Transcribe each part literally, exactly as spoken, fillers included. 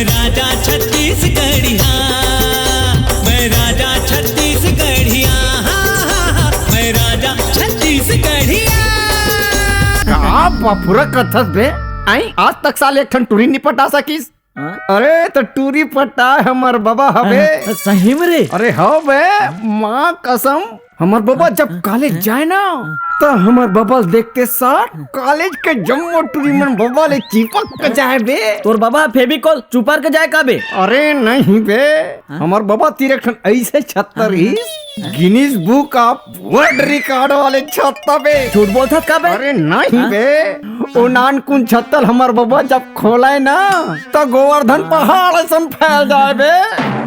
राजा छत्तीसगढ़िया, मैं राजा छत्तीसगढ़िया, हाँ, हाँ, हाँ, मैं राजा छत्तीसगढ़िया। का बापुरा कथस बे? आई आज तक साले एक ठन टूरी नि पटा सकिस। हाँ? अरे त टूरी पटा हमर बबा हवे। हाँ, सही में रे। अरे हो बे, माँ कसम, हमर बबा जब कॉलेज जाए ना, त हमर बबा ल देखते सार कॉलेज के जम्मो टूरी मन बबा ले चिपक के जाए बे। तोर बबा फेविकोल चुपर के जाए का बे? अरे नहीं बे, हाँ? हमर बबा तीर एक ठन ऐसे छत्तर हाँ, ही हाँ। Guinness book of world record वाले छत्ता बे। झूठ बोलथस का बे? अरे नहीं हाँ? बे, ओ नानकुन छत्ता ल हमर बबा जब खोलाए ना, त गोवर्धन पहाड़ असन फैल जाए बे।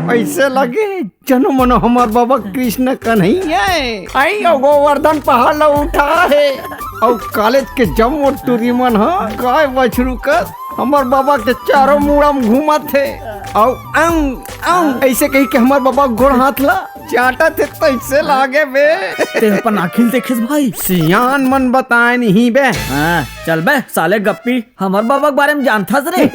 ऐसे लगे जनो मनो हमर बबा कृष्ण कन्हैया हे। आई अउ गोवर्धन पहाड़ ल उठा हे। अउ कॉलेज के जम्मो टूरी मन ह गाय बछरू कस हमर बबा के चारों मुड़ा म घूमत हे। अउ अंग अंग ऐसे कहि के हमर बबा गोड़ हाथ ल चाटत हे, तैसे लागे बे। ते अपन आँखी ल देखेस भाई। सियान मन बताए नहीं बे। हाँ, चल बे साले गप्पी, हमर बबा के बारे म जानथस रे।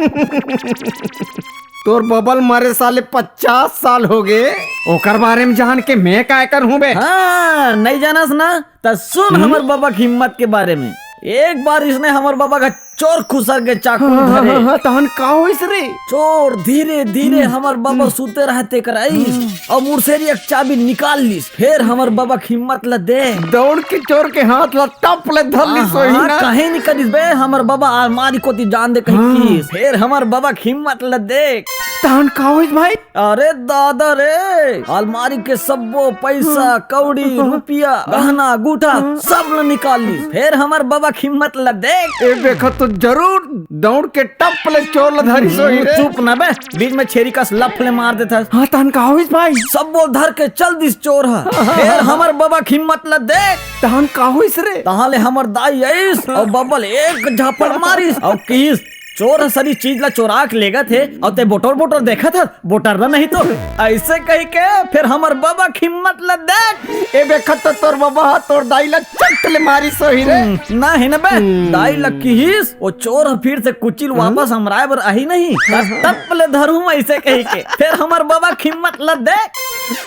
तोर बबा ल मरे साले पचास साल हो गे, ओकर बारे म जान के मैं काय करहूँ बे? हाँ, नहीं जानस ना, त सुन हम्म? हमर बबा के हिम्मत के बारे म। एक बार इसने हमर बबा का चोर खुसर के चाकू हाँ, हाँ, धरे। हाँ, हाँ, तहन का होइस रे? चोर धीरे धीरे हम्म, हमर बबा हम्म। सुते रहते कर आइस हम्म। अउ मुरसेरी एक चाबी निकाल लिस, फेर हमर बबा के हिम्मत ल देख। दौड़ के चोर के हाथ ल टप ले धर लिस हाँ, होही ना। कहीं नहीं करिस बे, हमर बबा अलमारी कोती जान दे कहीं हाँ। किस। फेर हमर बबा के हिम्मत ल देख। तहन का होइस भाई? अरे दादा रे, अलमारी के सब्बो पैसा, हम्म। कौड़ी, हम्म। रुपया, गहना, गूठा, हम्म। सब ल निकाल लिस। फेर हमर बबा के हिम्मत ल देख। ए देखत तो जरूर दौड़ के टप ले चोर ल धरिस होही रे। चुप ना बे, बीच में छेरी कस लफ ले मार देथस। हाँ, तहन का होइस भाई? सब्बो धर के चल दिस चोर ह। फेर हमर बबा के हिम्मत ल देख। तहन का होइस रे? तहाँ ले हमर दाई आइस अउ बबा ल एक झापड़ मारिस अउ किहिस, "चोर ह सरी चीज ल चोरा के लेगत हे अउ ते बोटर बोटर देखत हस, बोटर ना नहीं तो।" ऐसे कहि के फेर हमर बबा के हिम्मत ल देख। ए देखत तो तोर बबा ह तोर दाई ल चट ले मारिस होही रे। हम्म, ना हे ना बे, हम्म। दाई ल किहिस, ओ चोर ह फिर से कुचिल हम्म। वापस हमराए बर आही नहीं। हम्म। टप ले धरूं ऐसे कहि के। फेर हमर बबा के हिम्मत ल देख।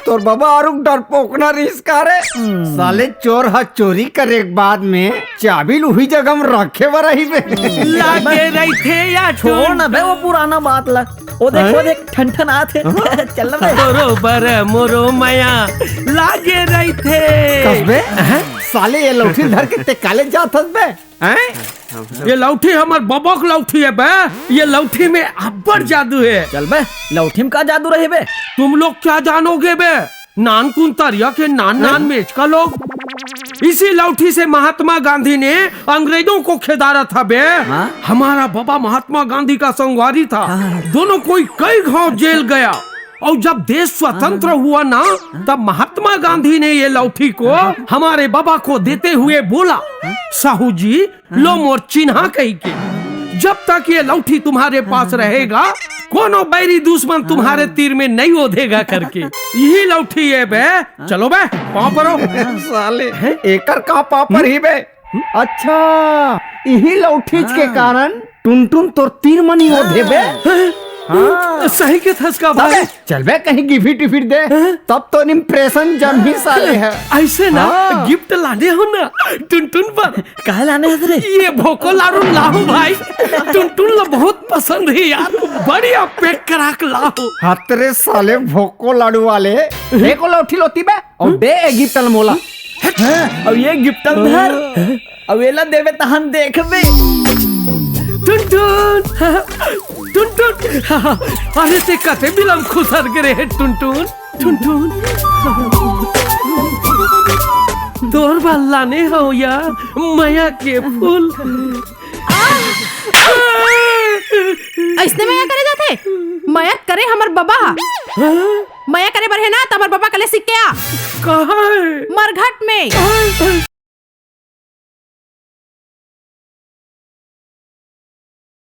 तोर बबा अरुग डरपोकना रिहिस का रे? हम्म। साले चोर ह चोरी करे के बाद में चाबी ल उही जगह म रखे बर आही बे। हम्म। लागे रहिथे या छोड़ ना बे वो पुराना बात ल। ओ देख, हैं? ओ देख, ठन ठन आत हे। हाँ? चल ना बे। तोरो बर मोरो मया लागे रहिथे। कस बे? हैं? साले ये लौठी धर के ते कॉलेज जात हस बे? हैं? ये लौठी हमर बबा के लौठी हे बे। ये लौठी में अब्बड़ जादू हे। चल बे, लौठी में का जादू रही बे? तुम लोग क्या जानोगे बे? नानकुन तरिया के नान नान हाँ? मेचका लोग। इसी लौठी से महात्मा गांधी ने अंग्रेजों को खेदारा था बे। हाँ? हमारा बाबा महात्मा गांधी का संगवारी था। हाँ। दोनों कोई कई घाव जेल गया। और जब देश स्वतंत्र हाँ। हुआ ना, हाँ। तब महात्मा गांधी ने ये लौठी को हाँ। हमारे बाबा को देते हुए बोला, हाँ। "साहू जी, हाँ। लो मोर चिन्हा कही के। जब तक ये लौठी तुम्हारे पास हाँ। रहेगा, कोनो बैरी दुश्मन तुम्हारे हाँ। तीर में नहीं ओधेगा" करके। यही लौठी हे बे। हाँ। चलो बे, पाँव परो। हाँ। साले, हैं? एकर का पाँव पर ही बे? हम्म? अच्छा, इही लौठीच के हाँ। कारण टुनटुन तोर तीर म नइ ओधे बे। हाँ। हाँ। सही कथस का भाई। तबे चल बे कहीं गिफिट विफिट दे, हाँ? तब तो impression जमही साले ह। ऐसे ना, हाँ। गिफ्ट लाने हो ना टुनटुन बर। काहे लाने हस रे? ये भोको लाडू लाहूं भाई, टुनटुन ला बहुत पसंद हे यार, बढ़िया पैक करा के लाहूं। हत रे साले भोको लाडू वाले, एको लौठी लोती बे, अउ दे ए गिफ्ट ल मोला। हाँ, अउ ये गिफ्ट ल धर, अउ एला देबे तहन देखबे। टुनटुन, टुनटुन, अरे ते कते बिलम खुसर गे रहे टुनटुन, टुनटुन। तोर बर लाने हंव यार, मया के फूल। अइसने मया करे जाथे? मया करे हमर बबा ह। हाँ? मया करे बर हे ना, त हमर बबा कले सीख के आ। कहाँ हे? मरघट में। हाँ?